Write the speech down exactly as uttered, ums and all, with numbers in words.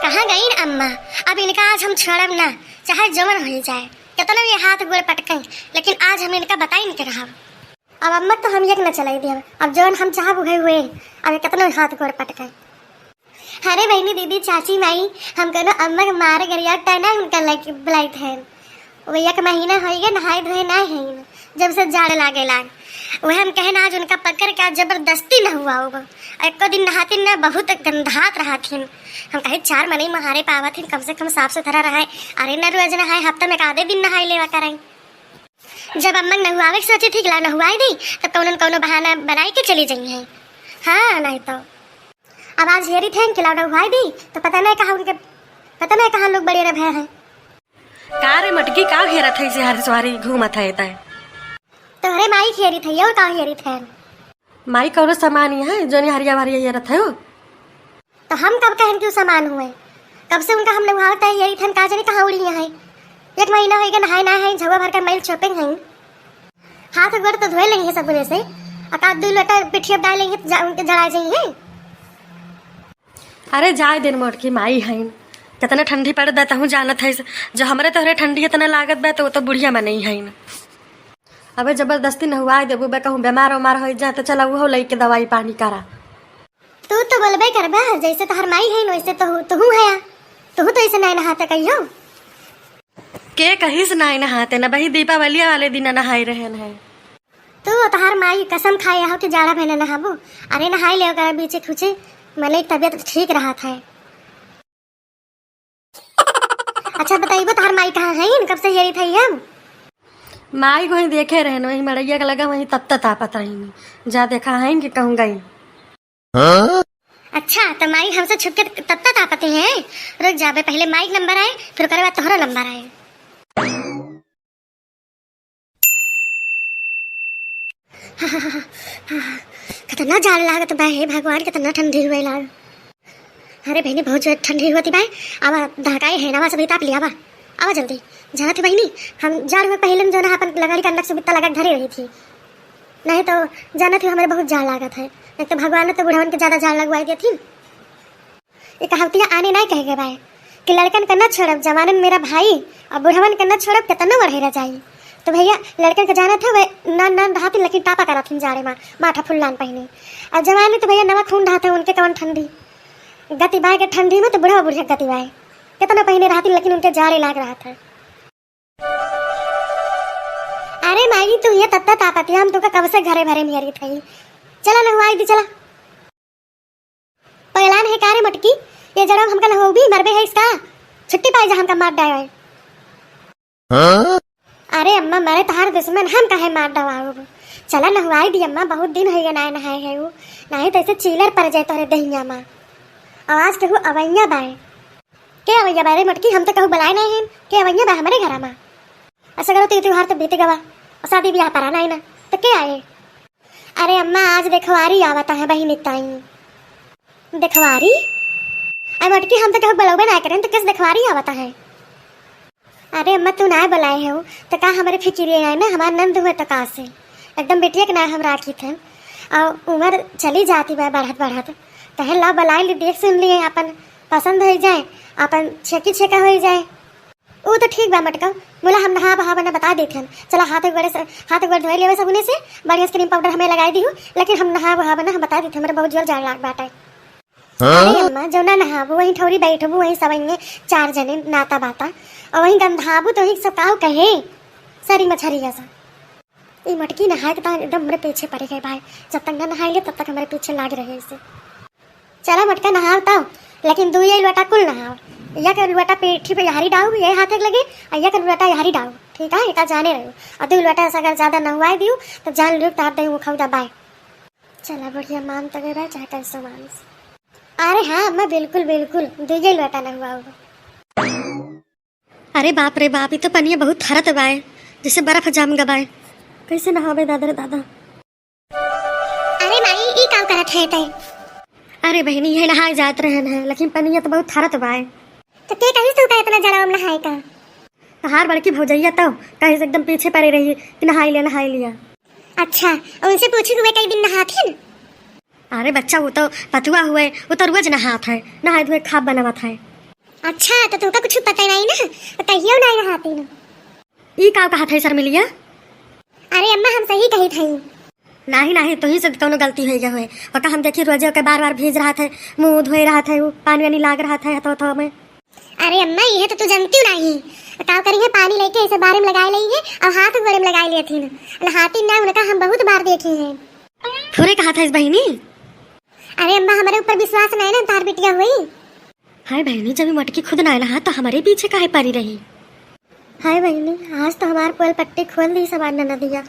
कहाँ गईन अम्मा? अब इनका आज हम छोड़ब ना, चाहे जवन होइ जाए, केतनो ये हाथ गोड़ पटकें, लेकिन आज हम इनका बताइन के रहब। अब अम्मा तो हम एक न चलाई देब, अब जवन हम चाहब उहे हुए, अब केतनो हाथ गोड़ पटकें। अरे बहिनी, दीदी, चाची, माई, हम कउनो अम्मा के मारे गरिया तय ना उनका लइके बुलाइत हन। वो एक महीना होइगे नहाए धोए ना हईन, जब से जाड़ लागे लाग। वह हम कहेन आज उनका पकड़ के आज जबरदस्ती नहवाउब। एको दिन नहातिन ना, बहुत गंधात रहथिन। हम कहे चार मनई मारे पावत हिन, कम से कम साफ सुथरा रहे। अरे न रोज नहाए, हफ्ता में एक आधे दिन नहाए लेवा करें। जब अम्मा नहुआवे के सोची थी कि ला नहुआए दी, तब कउनो न कउनो बहाना बनाई के चली जइहैं। हाँ, नहीं तो। अब आज हेरी थे कि ला नहुआए दी, तो पता नहीं कहाँ उनके, पता नहीं कहाँ लोग बड़े रहे हैं। का रे मटकी, का घेरत है से हर सुहारी घूमत है तय? तोहरे माई घेरी थे, और का घेरी थे? माई कउनो सामान ही है, जोनी हरिया भरिया घेरत है हो? तो हम कब कहन कि उ सामान हुए? कब से उनका हम नहुआवत है, यही थन का जाने कहाँ उड़ी हैं। एक महीना होइगे नहाए ना है, झउआ भर का मैल छोपे हैं। हाथ गोड़ तो धोए लेंगे सबने से, अका दू लोटा पिठिया डाल लेंगे तो जा, उनके जड़ा जाइए। अरे जाए दिन मोटकी माई हईन, कितना ठंडी पड़त बा तहूँ जानत है, जो हमरे तोहरे ठंडी इतना लागत बा तो वो तो बुढ़िया मनई हईन। अबे जबरदस्ती नहुआए देबू बे, कहूँ बीमार उमार हो जा तो चला उहो लइके दवाई पानी करा। तू तो बोलबे करबा, जैसे तोहर माई है वैसे तो तू है, तू तो ऐसे नहीं नहाते कहियो। के कहिस नाई नहाते न बही, दीपावली वाले दिन नहाए रहन है। तू तोहर माई कसम खाए हो कि जाड़ा में न नहाबू। अरे नहाई ले ओकरा बीचे खुचे, मने तबियत ठीक रहत है। अच्छा बताइबो तोहर माई कहाँ है, कब से यही था हम? माई को ही देखे रहन, वही मड़ैया के लगा, वही तत्ता तापत रही। जा देखा है कि कहूँ गई। हाँ? अच्छा, तो माई हमसे छुप के तत्ता तापती हैं? रुक जाबे, पहले माई के नंबर आए, फिर ओकरे बाद तोहरा नंबर आए। कितना जाड़ लागत बा, हे भगवान, कितना ठंडी हुए लाग। अरे बहिनी, बहुत जोर ठंडी हुआ थी बाय। आवा, दहकाए है ना, आवा, सब ताप लिया, आवा, आवा जल्दी। जानत ही बहिनी, हम जाड़ हुए पहले में जो ना अपन लगाड़ी का अंदर से बित्ता लगा के धरे रही थी। नहीं तो जानत ही हमरे बहुत जाड़ लागत है। एक तो भगवान ने तो बुढ़वन के ज्यादा जाड़ लगवाई देती। ये कहावतिया आने नहीं कहे गए बाय कि लड़कन का न छोड़ब जवानन मेरा भाई, और बुढ़वन का न छोड़ब केतना बढ़े रह जाई। तो भैया, लड़कन के जानत है वह नान नान रहतिन लेकिन टापा करत हिन जाड़े मा, माठा फुल्लान पहिने। और जवान में तो भैया नवा खून रहत है, उनके कवन ठंडी। गति बाय के ठंडी में तो बुढ़वा बुढ़िया गति बाय। केतना पहिने रहतिन लेकिन उनके जाड़े लाग रहत है। अरे माई, तू ये तत्ता तापतिया, हम तुका कब से घरे भरे मेरी थई। चला नहवाई दी, चला। पगलान है का रे मटकी? ये जड़वा हमका नहवाउबी, मरबे है इसका? छुट्टी पाई जा हमका मार डाय। हाँ? अरे अम्मा, मरे तहार दुश्मन, हम काहे मार डवाउब? चला नहवाई दी अम्मा, बहुत दिन होइगे नाय नहाए है उ। नाही तो ऐसे चीलर पड़ जाए तोहरे दहिया मा। आवाज केहू अवैया बाय। के अवैया बाय रे मटकी? हम तो कहू बुलाए नहीं हैं। के अवैया बाय हमरे घरा मा? ऐसा करो तो त्योहार तो बीत गवा, और शादी ब्याह परा नहीं ना, तो के आए? अरे अम्मा, आज देखवारी आवता है बहिनी ताई। देखवारी? अरे मटकी, हम तो कहू बुलौबे ना करें, तो किस देखवारी आवता है? अरे अम्मा, तू ना बुलाए हो, तो का हमरे फिकिरे आए ना, हमार नंद हुए तो का से? एकदम बेटिया के ना हम राखी थे, और उम्र चली जाती बा बढ़त बढ़त, कहे ला बुलाए ली, देख सुन लिए, अपन पसंद हो जाए, अपन छेकी छेका हो जाए। ऊ तो ठीक बा मटका, मुला हम नहा बहा बना बता देत हन। चला हाथ गोड़े से, हाथ गोड़ धोए लेवे सबने से, बढ़िया से क्रीम पाउडर हमें लगाई दिहु, लेकिन हम नहा बहा बना हम बता देत हन, हमरा बहुत जोर जाए लाग बाटे। हाँ? अरे अम्मा, जो ना नहाबू वहीं ठौरी बैठबू वहीं सबंगे चार जने नाता बाता, और वहीं गंधाबू तो वहीं सब काऊ कहे, सरी मछरिया सा। ई मटकी नहाए के तो एकदम हमरे पीछे पड़ गए भाई, जब तक ना नहाए ले तब तक हमरे पीछे लाग रहे इसे। चला मटका नहाव तब, लेकिन दुइये लोटा कुल नहाव। एक लोटा पीठी पे यहरी डाउब, ये हाथे के लगे, और एक लोटा यहरी डाउब, ठीक है? एका जाने रहो। और दुइ लोटा से अगर ज्यादा नहवाए दियो, तो जान लियो तार दे वो खाऊ दबाए। चला बढ़िया मान तो गए भाई, चाहे कैसे मानिस। अरे हाँ अम्मा, बिल्कुल बिल्कुल, दुइये लोटा नहवाओ। अरे बाप रे बाप, ई तो पनिया बहुत हरत बाय, जैसे बर्फ जाम गबाय। कैसे नहावे दादा रे दादा। अरे माई, ई का करत है तै? अरे बहिनी, ये नहाए जात रहन है, लेकिन पनिया तो बहुत हरत बाय। तो के कहिस तू का इतना जड़ाव में नहाए का? तहार बड़की भौजैया तो कहीं से एकदम पीछे पड़े रही कि नहाई लिया, नहाई लिया। अच्छा, उनसे पूछी हुए कई दिन नहाथिन? अरे बच्चा, वो तो पतुआ हुए, वो तो रोज नहात है, नहाए धोए खाब बनावत है। अच्छा, तो तुमका कुछ पता नहीं ना, तो कहियो नहीं रहती ना। ई का कहत है शर्मिलिया? अरे अम्मा, हम सही कही थी। नाही नाही, तुही से कौनो गलती हो गया होए। ओका हम देखी रोजे ओके बार बार भीज रहत है, मुंह धोए रहत है, उ पानी वानी लाग रहत है हथो हथो में। अरे अम्मा, ये तो तू जानती नहीं, का करी है, पानी लेके ऐसे बारे में लगाए ली है और हाथ गोड़े में लगाए लेती ना, नहाती ना, उनका हम बहुत बार देखे हैं। थोड़े कहत है बहिनी। अरे अम्मा, हमारे ऊपर विश्वास नहीं ना, तार बिटिया हुई। हाय बहिनी, जब ई मटकी खुद ना आयल हा तो हमारे पीछे काहे पड़ी रही? हाय बहिनी, आज तो हमार पोल पट्टी खोल दी समान ननदिया।